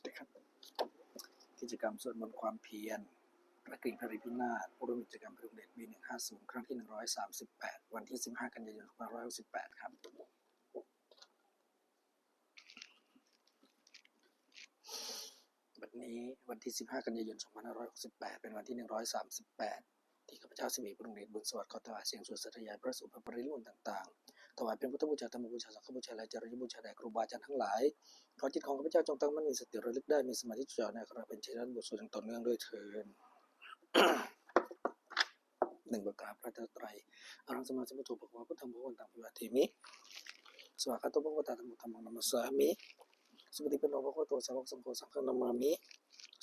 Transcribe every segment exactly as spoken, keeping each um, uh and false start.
นะครับ กิจกรรมสวดมนต์ความเพียร พระกริ่งพระอภินาถ ร่วมกิจกรรมพระองค์เดชปี หนึ่งห้าศูนย์ ครั้งที่ หนึ่งร้อยสามสิบแปด วันที่ สิบห้า กันยายน สองพันห้าร้อยหกสิบแปด ครับ วันนี้วันที่ สิบห้า กันยายน สองพันห้าร้อยหกสิบแปด เป็นวันที่ หนึ่งร้อยสามสิบแปด ที่ข้าพเจ้า สิริ พระองค์เดชบุญสวัสดิ์ ขอถวายเสียงสวดสาธยายพระสูตรพระปริตรมนต์ต่างๆ ถวายเป็นพุทธบูชา ธรรมบูชา สังฆบูชา และจาริยบูชาแด่ครูบาอาจารย์ทั้งหลาย ขอจิตของข้าพเจ้าจงตั้งมั่นมีสติระลึกได้ มีสมาธิจดจ่อในอักขระเป็นเจตนาบทสวดอย่างต่อเนื่องด้วยเทอญ หนึ่ง บทกราบพระรัตนตรัย Arahaṃ sammāsambuddho bhagavā, buddhaṃ bhagavantaṃ abhivādemi. Svākkhāto bhagavatā dhammo, dhammaṃ namassāmi. Supaṭipanno bhagavato sāvakasaṅgho, saṅghaṃ namāmi.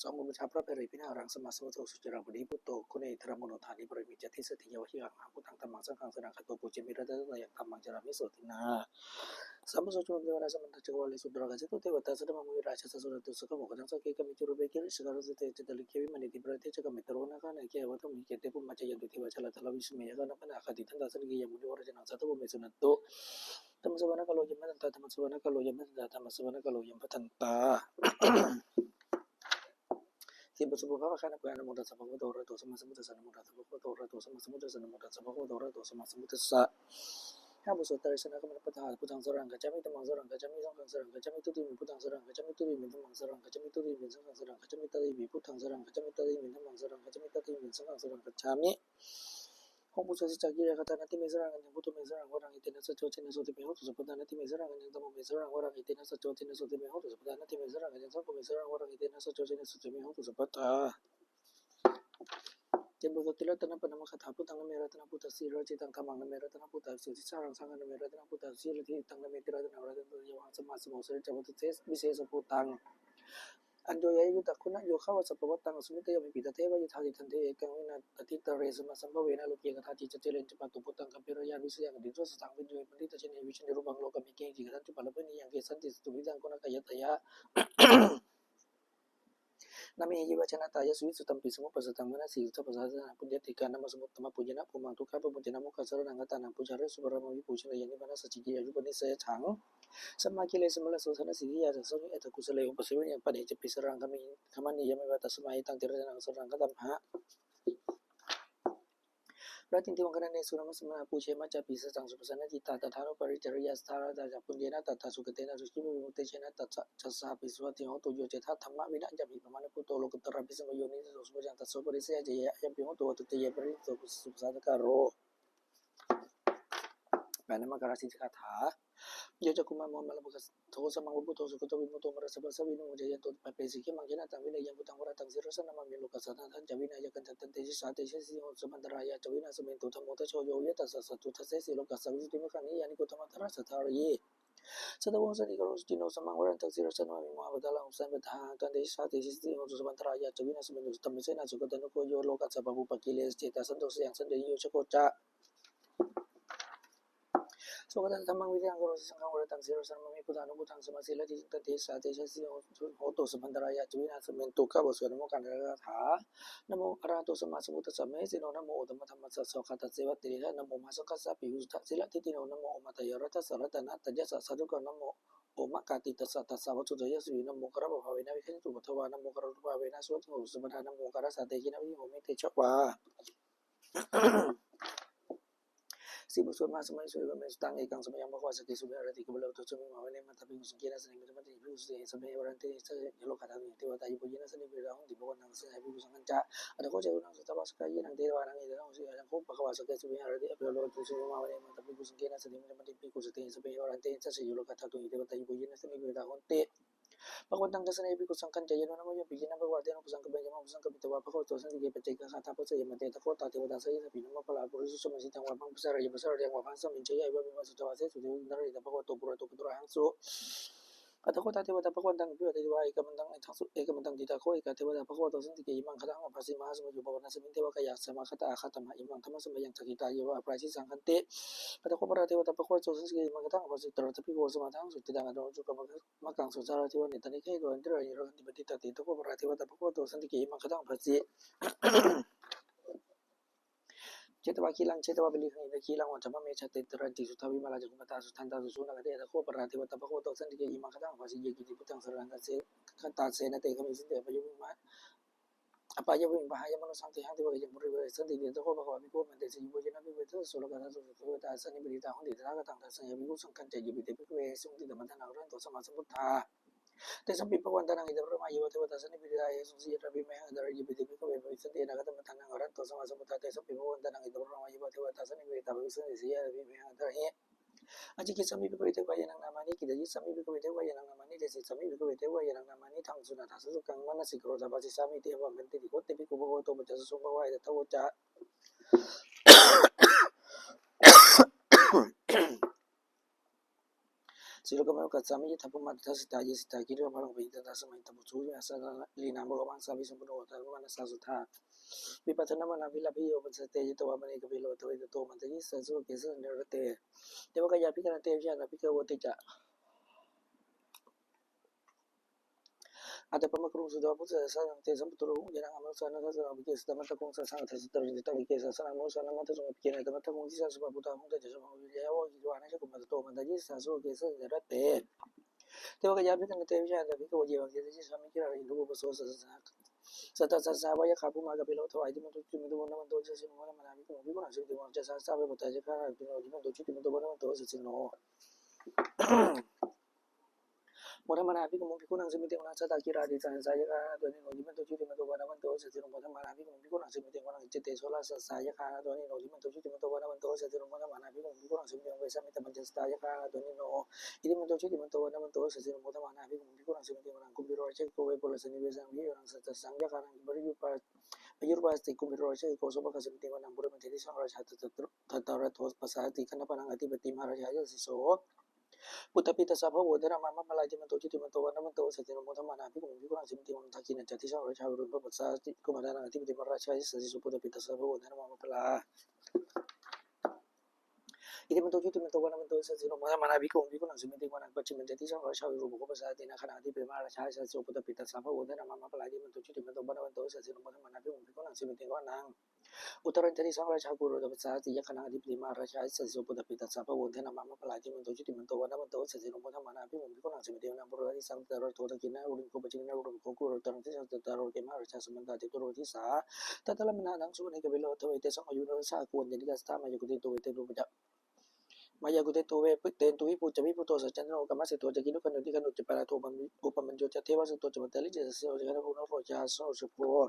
สอง บทบูชาพระปริตรอภินาถ Arahaṃ sammāsambuddho suciraṃ bodhimuttā, koṇḍaññe talamāno dāne, paṭhaviñca dīgharattaṃ, yāva jīvaṃ ahaṃ buddhaṃ dhammaṃ saṅghaṃ saraṇaṃ gacchāmi. Buddhaṃ dhammaṃ saraṇaṃ gacchāmi, dutiyampi buddhaṃ saraṇaṃ gacchāmi, dutiyampi dhammaṃ saraṇaṃ gacchāmi, dutiyampi saṅghaṃ saraṇaṃ gacchāmi. Sabbasujjamānā devānaṃ samantā cakkavāḷesu, atrāgacchantu devatā, saddhammaṃ munirājassa suṇantu saggamokkhadaṃ. Sagge kāme ca rūpe girisikharataṭe cantalikkhe vimāne, dīpe raṭṭhe ca gāme taruvanagahane gehavatthumhi khette, bhummā cāyantu devā jalathalavisame yakkhagandhabbanāgā, tiṭṭhantā santike yaṃ munivaravacanaṃ sādhavo me suṇantu. Dhammassavanakālo ayambhadantā, dhammassavanakālo ayambhadantā, dhammassavanakālo ayambhadantā. สี่ บทสวดบุพพาคาถา Namo tassa bhagavato arahato sammāsambuddhassa. Namo tassa bhagavato arahato sammāsambuddhassa. Namo tassa bhagavato arahato sammāsambuddhassa. ห้า บทสวดไตรสรณคมนปาฐะ Buddhaṃ saraṇaṃ gacchāmi, dhammaṃ saraṇaṃ gacchāmi, saṅghaṃ saraṇaṃ gacchāmi, dutiyampi buddhaṃ saraṇaṃ gacchāmi, dutiyampi dhammaṃ saraṇaṃ gacchāmi, dutiyampi saṅghaṃ saraṇaṃ gacchāmi, tatiyampi buddhaṃ saraṇaṃ gacchāmi, tatiyampi dhammaṃ saraṇaṃ gacchāmi, tatiyampi saṅghaṃ saraṇaṃ gacchāmi. หก บทสวดสัจจกิริยาคาถา Natthi me saraṇaṃ aññaṃ, buddho me saraṇaṃ varaṃ, etena saccavajjena sotthi me hotu sabbadā. Natthi me saraṇaṃ aññaṃ, dhammo me saraṇaṃ varaṃ, etena saccavajjena sotthi me hotu sabbadā. Natthi me saraṇaṃ aññaṃ, saṅgho me saraṇaṃ varaṃ, etena saccavajjena sotthi me hotu sabbadā. เจ็ด บทสวดติรัตนปณามคาถา Buddhaṃ namaṃ ratanaṃ buddhassa sirajitaṃ, dhammaṃ namaṃ ratanaṃ buddhassa sirisaṅghaṃ, saṅghaṃ namaṃ ratanaṃ buddhassa sirivaḍḍhitiṃ, taṃ namaṃ tiratanaṃ ratanaṃ, yāva sammāsambodhisaccavajjena, sammāsambuddho saccaṃ vavatthe, visesabhūtaṃ. Aññāya yutagguṇayogavassaṃ, pavattaṃ asumitayamhi, tatheva yathāhi daṇḍe, ekaṃ vīnā atiṭṭhare, samasambhavena loke, katthaci caccareṇ ca, pāturahu buddhaṃ gambhīrañāṇaṃ, vijayaṃ edhiṃsu sataṃ, viññū paṇḍitajane, vijjāya rūpaṃ lokamaggī, kiccena paṇḍitabhāviyā, yaṃ kissati sutvitaṃ, guṇakaññatayā, nāmeyya vācanattayā, suviññūhi tampi samuppassataṃ, manasikarotha pattidhitānaṃ, puññakkhettaṃ namassāmi, uttamapuññānaṃ bhūmiṃ, dukkhāpamānena mokkhaṃ, saraṇaṃ gataṃ nāma, pūjā sūparamā, vibhūsanāya nibbānasacchikiriyā, yūpanissāya cañsamaggī, lēsu mārasu, sanāsīdi, yā yā saha, sū etakussale, upasariṃ, pane capi saraṇaṃ gami, gamanīyameva, tasmā hetaṃ tiratanaṃ saraṇaṃ gatamha. Ratindīvaṃ karaṇesu namassāma, pūjema cāpi sataṃ, supasampajjitvā tathānupacariyā, saddhā sahagatena, puññena tathā sugatena, sukhī vippamuttā ca, tathāgatassāpi suvatthi hotu. Yo caññā dhammavinayamhi, pamāṇabhūto lokuttaraṃ, bhismākāyo nivesito, soppaññataṃ sampāpuṇeyyāma, ye āyampihotu, āyateyyaparivāro. แปด นมการสิทธิคาถา Yo cakkhumā mohamalāpakaṭṭho, sāmaṃ va buddho sugato, vimutto mārasabhassaṃ, vinaṃ vinayaṃ yanto pāpesi, khemaṃ janataṃ vineyyaṃ, buddhaṃ varadaṃ sirasā namāmi. Lokassa nāthañca vināyakañca, tantejasā devasā siddhiṃ hotu sabbaṃ, antarāyā ca vināsamentu. Dhammo dhajo yo viya tassa, satthu dassesi lokassa, visuddhimaggaṃ niyyāniko, dhammadharassa dhārāyi, satthā vāsavanesino, samaṃ varantaṃ sirasā namāmi. Mohappadālaṃ upasantadāhaṃ, tantejasā devasā siddhiṃ hotu sabbaṃ, antarāyā ca vināsamentu. Dhammessanātha sugatānugo yo, lokassa pāpūpakilesajetā, santo sayaṃ santussito yojato ca, sugato dhammaṃ viditaṃ karoti. Saṅghaṃ varadaṃ sirasā namāmi, buddhanubuddhaṃ samasīladi. Tantejasā devasā siddhiṃ hotu sabbaṃ, antarāyā ca vināsamentu. เก้า บทสวดนโมการสิทธิคาถา Namo arahato sammāsambuddhassa mahesino, namo uttamadhammassa svākkhātasseva tenidha, namo mahāsaṅghassāpi visuddhasīladiṭṭhino, namo omātyāraddhassa ratanattayassa sādhukaṃ, namo omakātītassa tassa vatthuttayassapi, namokārappabhāvena vigacchantu upaddavā, namokāranuddiyānubhāvena suvatthi hotu sabbadā, namokārassa tejena vidhimhi homi tejavā. สิบ บทสวดมหาสมัยสูตร Evaṃ me sutaṃ. Ekaṃ samayaṃ bhagavā sakkesu viharati kapilavatthusmiṃ mahāvane mahatā bhikkhusaṅghena saddhiṃ pañcamattehi bhikkhusatehi sabbeheva arahantehi. Tassa yā lokadhātuyā devatā yebhuyyena sannipatitā honti bhagavantaṃ dassanāya bhikkhusaṅghañca. Atha kho catunnaṃ suddhāvāsakāyikānaṃ devānaṃ etadahosi: Ayaṃ kho bhagavā sakkesu viharati kapilavatthusmiṃ mahāvane mahatā bhikkhusaṅghena saddhiṃ pañcamattehi bhikkhusatehi sabbeheva arahantehi. Tassa yā lokadhātuyā devatā yebhuyyena sannipatitā honti bhagavantaṃ dassanāya bhikkhusaṅghañca. Yannūna mayampi gītaṃ bhagavā tena upasaṅkamitvā bhagavato santike paccekagāthā bhāseyyāma, tena kho tā devatā sāyasmiṃ nāma balavā puriso sammiñjitaṃ vā bāhaṃ pasāreyya, pasāreyyaṃ vā bāhaṃ sammiñjeyya, evameva suddhāvāsesu devesu narāyakā bhagavato purato pāturahaṃsu. Atha kho tā devatā bhagavantaṃ abhivādetvā ekamantaṃ ṭhitā kho ekā devatā bhagavato santike imaṃ gāthaṃ abhāsi: Mahāsamayo pavanasmiṃ, devakāyā samāgatā, āgatamha imaṃ dhammasamayaṃ, dakkhitāyeva aparājitasaṅghanti. Atha kho aparā devatā bhagavato santike imaṃ gāthaṃ abhāsi: Tatra bhikkhavo samādahaṃsu, cittaṃ attano ujukamakaṃsu, sārathīva nettāni gahetvā, indriyāni rakkhanti paṇḍitāti. Atha kho aparā devatā bhagavato santike imaṃ gāthaṃ abhāsi: Chetvā khīlaṃ chetvā palighaṃ, indakhīlaṃ ūhacca manejā, te caranti suddhā vimalā, cakkhumatā sudantā susunāgāti. Atha kho aparā devatā bhagavato santike imaṃ gāthaṃ abhāsi: Ye keci buddhaṃ saraṇaṃ gacchanti, kaṭṭhāsena te gamissanti apāyabhūmiṃ apāyabhūmiṃ pahāya mānusaṃ dehaṃ devakāyaṃ paripūressantīti. Atha kho bhagavā bhikkhū āmantesi. Yebhuyyena bhikkhave dasasu lokadhātūsu devatā yassāni pāṇinotā honti tathāgataṃ dassanāya bhikkhusaṅghañca. Yepi te bhikkhave ahesuṃ atītamaddhānaṃ arahanto sammāsambuddhā, tesampi bhagavantānaṃ etaparamāyeva devatā yassāni pāṇinotā ahesuṃ seyyathāpi mayhaṃ antaraye. Yepi te bhikkhave bhavissanti anāgatamaddhānaṃ arahanto sammāsambuddhā, tesampi bhagavantānaṃ etaparamāyeva devatā yassāni pāṇinotā bhavissanti seyyathāpi mayhaṃ antaraye. Ācikkhissāmi bhikkhave devakāyānaṃ nāmāni, kittayissāmi bhikkhave devakāyānaṃ nāmāni, desissāmi bhikkhave devakāyānaṃ nāmāni, taṃ suṇātha sādhukaṃ manasikarotha bhāsissāmīti. Evaṃ bhanteti kho te bhikkhū bhagavato paccassosuṃ. Bhagavā etadavoca: Silokamanukassāmi, yattha bhummā tadassitā; ye sitā girigabbharaṃ, pahitattā samāhitā. Puthū sīhāva sallīnā, pavutthajātimakkhīlaṃ; manasā suddhā vippasannamanāvilā; bhiyyo pañcasate ñatvā, vane kāpilavatthave; tato āmantayi satthā, sāvake sāsane rate. Devakāyā abhikkantā, te vijānātha bhikkhavo; te ca ātappamakaruṃ, sutvā buddhassa sāsanaṃ. Tesampāturahu ñāṇaṃ, amanussāna dassanaṃ; appeke satamaddakkhuṃ, sahassaṃ atha sattariṃ. Satamaddakkhe sahassānaṃ, amanussānamaddasuṃ; appekenantamaddakkhuṃ, disā sabbā phuṭā ahuṃ. Tañca sabbaṃ abhiññāya, vavakkhitvāna cakkhumā; tato āmantayi satthā, sāvake sāsane rate. Devakāyā abhikkantā, te vijānātha bhikkhavo; ye evaṃ saccaṃ desissāmi, girāhi anupubbaso. Sattasahassā va yakkhā, bhūmā kāpilavatthavā; iddhimanto jutimanto, vaṇṇavanto yasassino; modamānā abhikkāmuṃ, bhikkhūnaṃ samitiṃ vanaṃ. Chasahassā va pāttā, yakkhā nānattavaṇṇino; iddhimanto jutimanto, vaṇṇavanto yasassino; modamānā abhikkāmuṃ, bhikkhūnaṃ samitiṃ vanaṃ. Sātāgirā tisahassā, yakkhā nānattavaṇṇino; iddhimanto jutimanto, vaṇṇavanto yasassino; modamānā abhikkāmuṃ, bhikkhūnaṃ samitiṃ vanaṃ. Iccete soḷasasahassā, yakkhā nānattavaṇṇino; iddhimanto jutimanto, vaṇṇavanto yasassino; modamānā abhikkāmuṃ, bhikkhūnaṃ samitiṃ vanaṃ. Vessāmittā pañcasatā, yakkhā nānattavaṇṇino; iddhimanto jutimanto, vaṇṇavanto yasassino; modamānā abhikkāmuṃ, bhikkhūnaṃ samitiṃ vanaṃ. Kumbhīro rājagahiko, vepullassa nivesanaṃ; bhiyyo naṃ satasahassaṃ, yakkhānaṃ payirupāsati; kumbhīro rājagahiko, sopāga samitiṃ vanaṃ. Purimaṃ disaṃ rājā, dhataraṭṭho pasāsati; gandhabbānaṃ ādhipati, mahārājā yasassi so. Puttāpi tassa bahavo, indanāmā mahabbalā; iddhimanto jutimanto, vaṇṇavanto yasassino; modamānā abhikkāmuṃ, bhikkhūnaṃ samitiṃ vanaṃ. Dakkhiṇañca disaṃ rājā, virūḷho pasāsati; kumbhaṇḍānaṃ ādhipati, mahārājā yasassi so. Puttāpi tassa bahavo, indanāmā mahabbalā; iddhimanto jutimanto, vaṇṇavanto yasassino; modamānā abhikkāmuṃ, bhikkhūnaṃ samitiṃ vanaṃ. Pacchimañca disaṃ rājā, virūpakkho pasāsati; nāgānaṃ ādhipati, mahārājā yasassi so. Puttāpi tassa bahavo, indanāmā mahabbalā; iddhimanto jutimanto, vaṇṇavanto yasassino; modamānā abhikkāmuṃ, bhikkhūnaṃ samitiṃ vanaṃ. Uttarañca disaṃ rājā, kuvero tappasāsati; yakkhānaṃ ādhipati, mahārājā yasassi so. Puttāpi tassa bahavo, indanāmā mahabbalā; iddhimanto jutimanto, vaṇṇavanto yasassino; modamānā abhikkāmuṃ, bhikkhūnaṃ samitiṃ vanaṃ. Purāṇato disā, dhataraṭṭho dakkhiṇā; urukkho pacchimā, virūpakkho kuvero. Uttaraṃ disaṃ, cattāro loke mahārājā, samantā caturo disā; daddallamānā aṭṭhaṃsu, vane kāpilavatthave. Tesaṃ āyū, navasatā, āyuvanto ca, sataṃ, āyuṃ kho bhāgavato veṭṭhino. Mayā kho te bhikkhave dentu, vippū ca vipputto, saccavajjano oghatiṇṇo; kammasito ca kinnughaṇḍu, nighaṇḍu ca paṇḍato, upamañño ca devasūto ca, mātali ca dāsino; jaghannabhū nāgaro ca, yāmako ca siddhitāmago.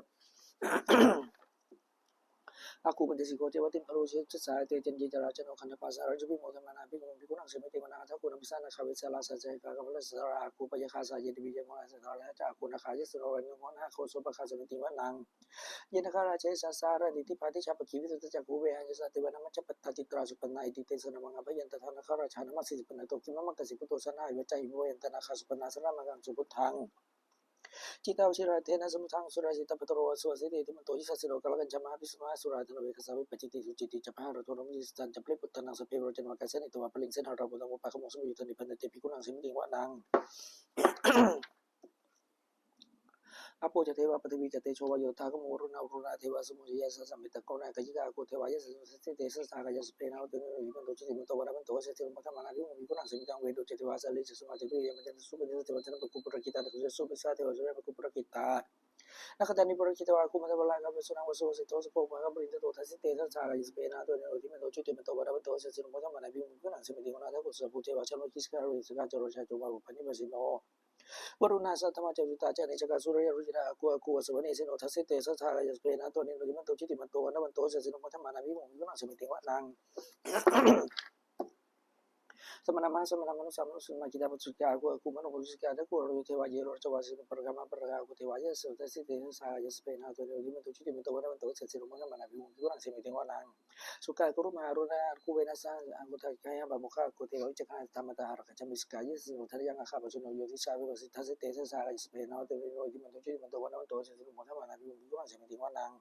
Āgū pañcasikho ceva, timbarū ca tisaha; ete caññe ca rājāno, gandhabbā saha rājubhi; modamānā abhikkāmuṃ, bhikkhūnaṃ samitiṃ vanaṃ. Athāgū nābhasā nāgā, vesālā saha, sahakā kambalassatarā; āgū pāyāgā saha, ye ca pāyāgā, mahāsaṭhā; rājā ca āgū nāgā, yasassino; rājayo nāgo, sopāga samitiṃ vanaṃ. Ye nāgarāje sahasā haranti, dibbā dijā pakkhi visuddhacakkhū; vehāyasā te vanamajjhapattā, citrā supaṇṇā iti tesa nāmaṃ. Abhayantadā nāgarājānamāsi, pannato khemamakāsi buddho; saṇhāhi vācāhi upavhayantā, nāgā supaṇṇā saraṇamakaṃsu buddhaṃ. Jitā vajirahatthena, samuddaṃ asurā sitā; bhātaro vāsavassete, iddhimanto yasassino; kālakañjā mahābhismā, asurā dānaveghasā; vepacitti sucitti ca, pahārādo namucī saha; tañca baliputtānaṃ sabbe, verocanāmakā; sannayhitvā baliṃ senaṃ, rāhubhaddamupāgamuṃ; samayodāni bhaddante, bhikkhūnaṃ samitiṃ vanaṃ. Āpo ca devā paṭhavī ca, tejo vāyo tadāgamuṃ; varuṇā vāruṇā devā, saho oghatiṇṇā saha; samettā karuṇākāyikā, āgū devā yasassino; dasete dasadhā kāyā, sabbe nānattavaṇṇino; iddhimanto jutimanto, vaṇṇavanto yasassino; modamānā abhikkāmuṃ, bhikkhūnaṃ samitiṃ vanaṃ. Veṇḍū ca devā sahalī ca, sudāmattā ca girigabbharaṃ; yāmānā ca sopāga supaṇṇā; tañca suṇātha suṇātā devā, saha yāmā kukkuṭakhitā. Nakkhattāni purakkhitvā, āgū mandavalāhakā; vasūnaṃ vāsavo ṭhito, sabbopāga purindado. Dasete dasadhā kāyā, sabbe nānattavaṇṇino; iddhimanto jutimanto, vaṇṇavanto yasassino; modamānā abhikkāmuṃ, bhikkhūnaṃ samitiṃ vanaṃ. Athāgū sahabhū devā, janesabagāhano; gandhabbā ca kinnughaṇḍu, sopāga ca girigabbharaṃ; yāmā ca sopāga purindado. Varuṇā sahadhammā ca, accutā ca anejakā; sūleyyarucirā āgū, āgū vāsavanesino. Dasete dasadhā kāyā, sabbe nānattavaṇṇino; iddhimanto jutimanto, vaṇṇavanto yasassino; modamānā abhikkāmuṃ, bhikkhūnaṃ samitiṃ vanaṃ. Samānā mahāsamānā, mānusā mānusuttamā; khiḍḍāpadūsikā āgū, āgū manopadūsikā. Athāgū harayo devā, ye ca lohitavāsino; pāragā mahāpāragā, āgū devā yasassino. Dasete dasadhā kāyā, sabbe nānattavaṇṇino; iddhimanto jutimanto, vaṇṇavanto yasassino; modamānā abhikkāmuṃ, bhikkhūnaṃ samitiṃ vanaṃ. Sukkā karumhā aruṇā, āgū venasā saha; āgū dantavakkhā hāragajā, missakā ca hatthamātā; hāragajā missakā ca yasassino; thanayaṃ āgā pājuṇho, yo disā abhivassati. Dasete dasadhā kāyā, sabbe nānattavaṇṇino; iddhimanto jutimanto, vaṇṇavanto yasassino; modamānā abhikkāmuṃ, bhikkhūnaṃ samitiṃ vanaṃ.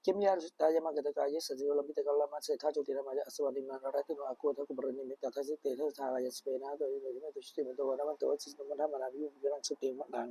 Khemiyā aṇussūtā yāmā, kaṭṭhakā ca yasassino; lambītakā lāmaseṭṭhā, jotināmā ca āsavā; nimmānaratino āgū, athāgū paranimmitā. Dasete dasadhā kāyā, sabbe nānattavaṇṇino; iddhimanto jutimanto, vaṇṇavanto yasassino; modamānā abhikkāmuṃ, bhikkhūnaṃ samitiṃ vanaṃ.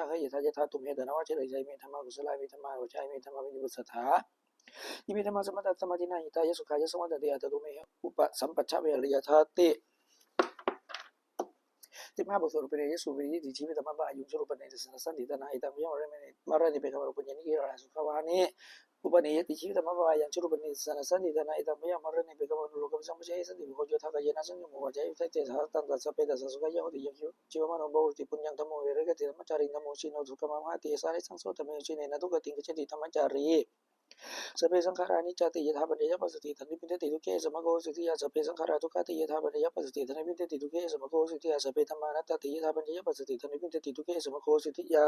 saṅghāhe yathāyatthā tumhe ananavajjena. Ime dhammā kusalā, ime dhammā avajjā, ime dhammā vinipassathā, ime dhammā sammatā samādinnā hitāya sukhāya saṃvaḍḍhanti. Atha tumhe upasampajja viriyathāti. สิบห้า บทสวดอุปเนยยสูตร Pariññeyya jīvitamappamāyuṃ, jirūpanissasanti. Ṭhānaṃ etaṃ bhayaṃ maraṇe, maraṇe pekkhamanupaññāni, gilāne sukhā vahāni upaneyyati jīvitamappamāyuṃ, jirūpanissasanti. Ṭhānaṃ etaṃ bhayaṃ maraṇe pekkhamanupaññāni, lokadhātuṃ saṃhāsati. Bhikkhavo yutthāya kayyena, saññamo vācāya yutthake sahassaṃ, taṃ sasape tassa sukhāya hoti. Yaṃ kho jīvamanupavutti puññaṃ, dhammo viharakkhati dhammacarī, dhammo jino sukhaṃ mahāti, esāresaṃ sotthappaṃ, ye jinaṃ duggatiṃ gacchanti dhammacārī. Sabbe saṅkhārā aniccāti, yadā baddhaye passati, tadā nibbindati, dukkhe samaggāhosīti yā. Sabbe saṅkhārā dukkhāti, yadā baddhaye passati, tadā nibbindati, dukkhe samaggāhosīti yā. Sabbe dhammā anattāti, yadā baddhaye passati, tadā nibbindati, dukkhe samaggāhosīti yā.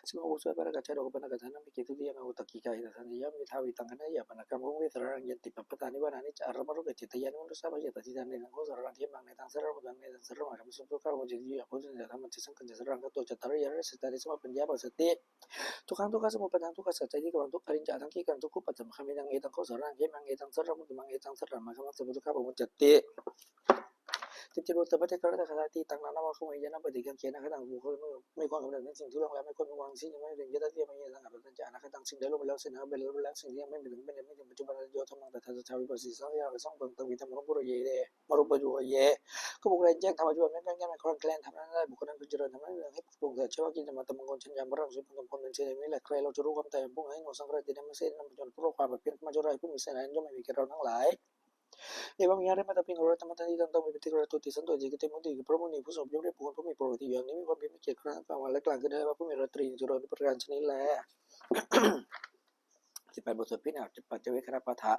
สิบหก บทสวดปารากัจจโรกปัณณกถา Nānāvikkhesu viññāṇaṃ, ukkhittaṃ khaññaṃ saraṇaṃ, yaṃ vidhā vittā kaṇhassa, yā panāgaṃ pahū ve saraṇaṃ, yanti pabbataṃ nivāraṇā, anicca ārāmarukkhe, cittāyānamūlassa bhayassa, ṭhitā niraṅgāro saraṇaṃ khemaṃ, netaṃ saraṇaṃ gatāmi, sotthā gabbhassa dukkhā pamuñcati, yo yaṃ bhūtā ca dhammaṃ saṅghañca saraṇaṃ gato, cattāro āyarasattāni, sammappaññā passati. Dukkhaṃ dukkhamocanaṃ, sukhaṃ sukhaṃ, sacchikaraṃ dukkharojjitaṃ, aṅgīkaraṃ dukkhūpasamhaṃ, vinayaṃ etaṃ kho saraṇaṃ khemaṃ, etaṃ saraṇaṃ gatāmi, etaṃ saraṇaṃ gacchámi, sabba dukkhā pamuñcanti. สิบเจ็ด บทสวดภัทเทกรัตตคาถา Atītaṃ nānvāgameyya, nappaṭikaṅkhe na khattaṃ. บุคคลไม่ควรกำหนดในสิ่งที่ล่วงแล้ว ไม่ควรมีหวังสิ่งที่ยังไม่ถึง Yadatītaṃ pahīnantaṃ anāgatañca anāgataṃ. สิ่งใดล่วงไปแล้ว สิ่งนั้นก็เป็นแล้ว สิ่งที่ยังไม่ถึงก็เป็นยังไม่ถึง Paccuppannā yo dhammaṃ, tattha tattha vipassati, sāraṃ sāraṃ samaṅgalaṃ, bhūyose sūdho sūdho, manoreññe manoreññe. ก็บุคคลแจ้งธรรมปัจจุบัน แม้แม้คลอนแคลนธรรมนั้นได้ บุคคลนั้นพึงเจริญธรรมนั้นให้ปรุงแต่ Cheva kiñci tamattamāngo, jaññā maraṇaṃ supinaṃ, บุคคลเป็นเช่นนี้แหละ ใครเราจะรู้ความตายของผู้อื่น ให้หมดสังขารติดในเมื่อสิ้นนั้น เป็นต้น เพราะความผัดเพี้ยน Kamaccorā ผู้มีเสนา ย่อมไม่มีแก่เราทั้งหลาย Evaṃ vihārimātāpiṃ ahurakkhamatanditaṃ, taṃ ve bhaddekarattoti santo ye te municī. พระมุนีผู้สงบย่อมเรียกบุคคลผู้มีปกติอยู่อย่างนี้ มีความเพียรไม่เกียจคร้าน กลางวันและกลางคืน ให้ว่าผู้มีราตรีอยู่เจริญด้วยประการฉะนี้แล สิบแปด บทสวดพิณาปัจจเวกขณปาฐะ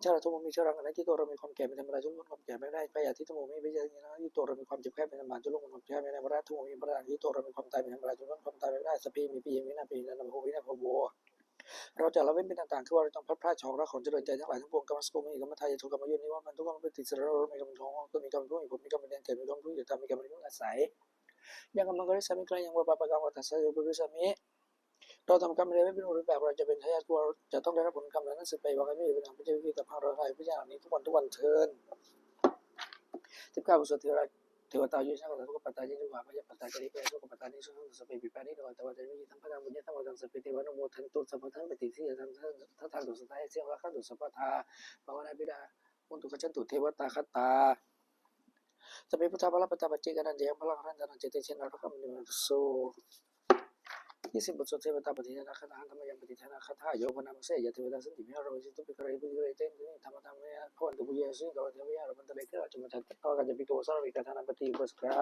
Jarādhammomhi jaraṃ anatīto. เรามีความแก่เป็นธรรมดา จะล่วงพ้นความแก่ไปไม่ได้ Byādhidhammomhi byāpajjhā anatīto. เรามีความเจ็บไข้เป็นธรรมดา จะล่วงพ้นความเจ็บไข้ไปไม่ได้ Maranadhammomhi maraṇā anatīto. เรามีความตายเป็นธรรมดา จะล่วงพ้นความตายไปไม่ได้ Sabbephi me piyehi vinayaṃ, pahīnā mammeva pahīnā bhava. เราจะละเว้นเป็นต่างๆ คือว่าเราจงพลัดพรากจากของรักของเจริญใจทั้งหลายทั้งปวง kamassa kho mhe kammadāyādo kammayoni va bandhū kammapaṭisaraṇo, มีกรรมเป็นของของตน มีกรรมเป็นผู้มีผล มีกรรมเป็นแดนเกิด มีกรรมเป็นผู้อยู่ตาม มีกรรมเป็นที่พึ่งอาศัย yaṃ kammaṃ karissāmi kalyāṇaṃ vā pāpakaṃ vā tassa dāyādo bhavisāmi. เราทำกรรมอันใดไว้เป็นบุญหรือเป็นบาป เราจะเป็นทายาท คือว่าเราจะต้องได้รับผลกรรมเหล่านั้นสืบไป vā kamhi vā pāpakaṃ vā puññakaṃ เราให้ผลกรรมเหล่านี้ทุกวันทุกวันเทอญ สิบเก้า บทสวดเทวดา เทวตา Ye ca sakkaṭā dukkhappattāni, ca niddukkhā bhayappattā ca, te bhayā sokappattā, anekā sokā sabbepi pāṇino. Athavā ca me yena kañci daṃ puññakaṃ lobhagā sabbā devā anumodantu, sabbattha sampattidāyādaṃ dadantu saddhāya, sirīrukkhā rakkhantu sabbadā, bhāvanābhiratā hontu, gacchantu devatāgatā. Sabbe buddhā balappattā, paccekānañca yaṃ balaṃ, arahantānañca tejena, rakkhaṃ bandhāmi sabbaso. ยี่สิบ บทสวดเทวตาปฏิทานคาถา Handa mayaṃ pattidānagāthā. Yo vānamāse yathā devatā, santihi vihāravāsesu, pavutthajātimakkhīlaṃ, tejavādaṃ tejavāvaṃ, bhavatu bhūyā sukhī attānaṃ. Devā vihāramaṇḍale, gilānajarapāsampāde, nāgā ca pi tuvāsā, varuṇā ca dānampātī, upāsakā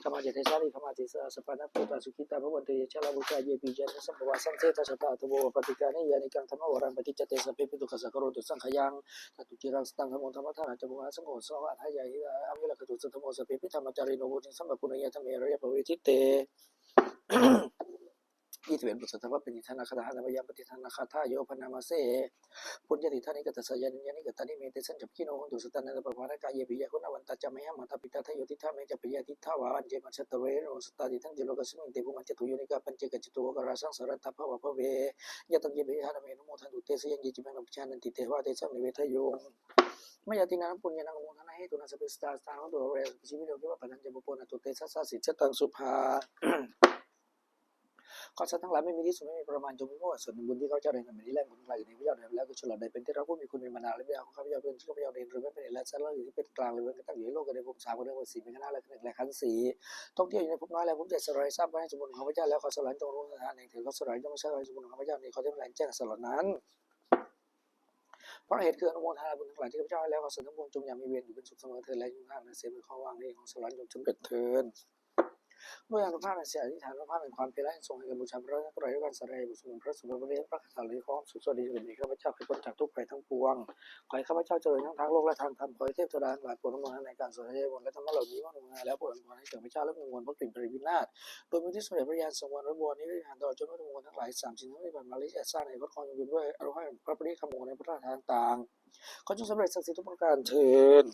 ca mātā ca desā, ariyā ca mahāseṭṭhā, sabbā nātha pūtā sukhitā bhavantu. Ye cālamukhayā yepi caññe, sampavā saṃsedajātā, athavopapātikā niyyānikaṃ dhammavaraṃ paṭicca, te sabbepi dukkhassa karontu saṅkhayaṃ. Ṭhātu ciraṃ sataṃ dhammo, dhammaddharā ca mukkhā saṅgho, ussava aṭṭhāya hitāya āyarigho ca dhammo, sabbepi dhammacarino bodhiṃ, sampāpuṇeyyāma dhamme ariyappavedite. ยี่สิบเอ็ด บทสวดธรรมปฏิทานคาถา Handa mayaṃ pattidānagāthā. Yo vānamāse puññatīर्थāni katvāna yānīdha, tathāgataṃ paṇītaṃ, tesañca bhagino hotu santānappaṇānakā. Yepi yaṃ guṇavantā ca mayhaṃ matā, petādayo diṭṭhā, me ca paññāya niṭṭhitā, vā aññe mā jātarū, veduṃ sataṃ atiṭṭhantā, lokassāmiṃ te bhūmā cātumaṇḍikā, pañcekacituṃ aṅgarāgaṃ, sahassaṃ atha bhāgā bhave. Yā taṃ ye viharāmi anumodantu, tesaṃ yaṃ ye cittaṃ abhijananti, devā tesaṃ nivedayuṃ. Mayā dinnānaṃ puññānaṃ anumodanāhetuna, sabbe sattānussaraṃ hontu, averā sabbejīvino, khippaṃ pāpatā ca payo pubbo, nātho te sassāsītā. ข้าสัตว์ทั้งหลายไม่มีที่สุด ไม่มีประมาณ จงมีพระบาทส่วนในบุญที่ข้าพเจ้าได้ทำมานี้ และบุญทั้งหลายที่ข้าพเจ้าได้ทำแล้ว คือชนเหล่าใดเป็นที่รัก ผู้มีคุณ มีมารดา และบิดาของข้าพเจ้า เป็นที่ข้าพเจ้าได้เห็น หรือไม่เป็นเห็น และสัตว์ทั้งหลายที่เป็นกลาง หรือเป็นกระทั่งอยู่ในโลก ในภูมิสาม ในภูมิสี่ ในขันธ์ห้า และในขันธ์สี่ ท่องเที่ยวอยู่ในภพน้อยและภพใหญ่ สัตว์ทั้งหลายทราบไว้ให้สมบูรณ์ของข้าพเจ้าแล้ว ขอสัตว์ทั้งหลายจงรู้สถานแห่งเถิด ขอสัตว์ทั้งหลายจงไม่ใช่ข้าพเจ้า สมบูรณ์ของข้าพเจ้านี้ ขอเทพทั้งหลายแจ้งสัตว์เหล่านั้น เพราะเหตุคืออนุโมทนาบุญทั้งหลายที่ข้าพเจ้าให้แล้ว ขอสัตว์ทั้งปวงจงอย่ามีเวรอยู่เป็นสุขเสมอเถิด และจงทำเสมือนของว่างนี้ของสัตว์เหล่านั้นจงสำเร็จเถิด ด้วยอานุภาพแห่งสติ อธิษฐานอานุภาพแห่งความเพียร และทรงให้การบูชาพระรัตนตรัย ด้วยการสาธยายบทสวดมนต์พระสวดพระอภิธรรม พระคาถาเหล่านี้ ขอความสุขสวัสดีจงมีแก่ข้าพเจ้า ให้พ้นจากทุกข์ภัยทั้งปวง ขอให้ข้าพเจ้าเจริญทั้งทางโลกและทางธรรม ขอให้เทพเทวดาทั้งหลายโปรดอนุโมทนาในการสวดอนุโมทนาแล้ว โปรดอนุโมทนาให้แก่ข้าพเจ้า และอนุโมทนาให้แก่พระเจ้า และอนุโมทนาพระกลิ่นพระวินาศ โดยมีที่สมเด็จพระญาณสังวรวรบวรนิพพานตลอดจนวัตถุมงคลทั้งหลายสามสิ่งทั้งที่ผ่านมา และจะสร้างในวัฏฏะนี้ด้วยอานุภาพแห่งพระปริตรคำมงคลในพุทธคาถาต่างๆ ขอจงสำเร็จศักดิ์สิทธิ์ทุกประการเทอญ